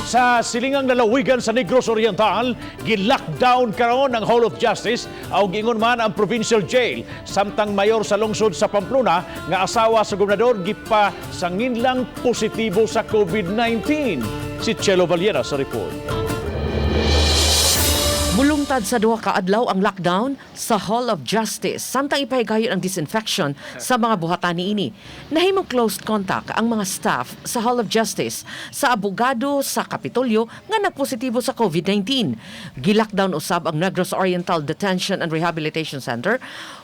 Sa silingang lalawigan sa Negros Oriental, gi-lockdown karon ang Hall of Justice aw giingon man ang provincial jail, samtang mayor sa lungsod sa Pamplona nga asawa sa gobernador gipa sanginlang positibo sa COVID-19. Si Chelo Valiera sa report. Mulungtad sa 2 ka adlaw ang lockdown sa Hall of Justice samtang ipahigayon ang disinfection sa mga buhatan niini. Nahimong close contact ang mga staff sa Hall of Justice sa abogado sa Kapitolyo nga nagpositibo sa COVID-19. Gi-lockdown usab ang Negros Oriental Detention and Rehabilitation Center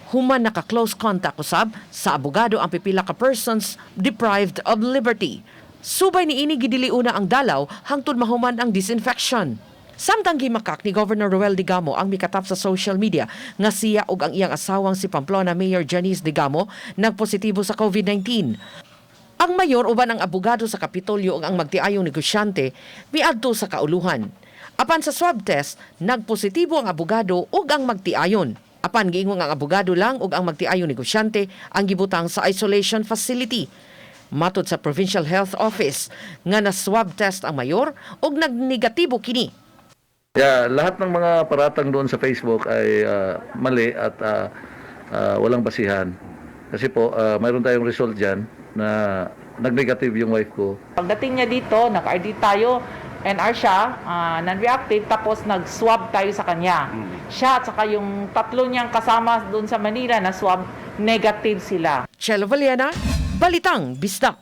human naka-close contact usab sa abogado ang pipila ka persons deprived of liberty. Subay niini, gidiliuna ang dalaw hangtod mahuman ang disinfection. Samtang gimakak ni Governor Roel Degamo ang mikatap sa social media nga siya ug ang iyang asawang si Pamplona Mayor Janice Degamo nagpositibo sa COVID-19. Ang mayor uban ang abogado sa Kapitolyo ug ang magtiayong negosyante miadto sa kauluhan. Apan sa swab test, nagpositibo ang abogado ug ang magtiayon. Apan giingon ang abogado lang ug ang magtiayong negosyante ang gibutang sa isolation facility. Matod sa Provincial Health Office nga na swab test ang mayor ug nagnegatibo kini. Yeah, lahat ng mga paratang doon sa Facebook ay mali at walang basihan. Kasi po, mayroon tayong result dyan na nag-negative yung wife ko. Pagdating niya dito, naka-RD tayo, NR siya, non-reactive, tapos nag-swab tayo sa kanya. Siya at saka yung tatlo niyang kasama doon sa Manila na swab, negative sila. Chelo Valiena, Balitang Bisdak.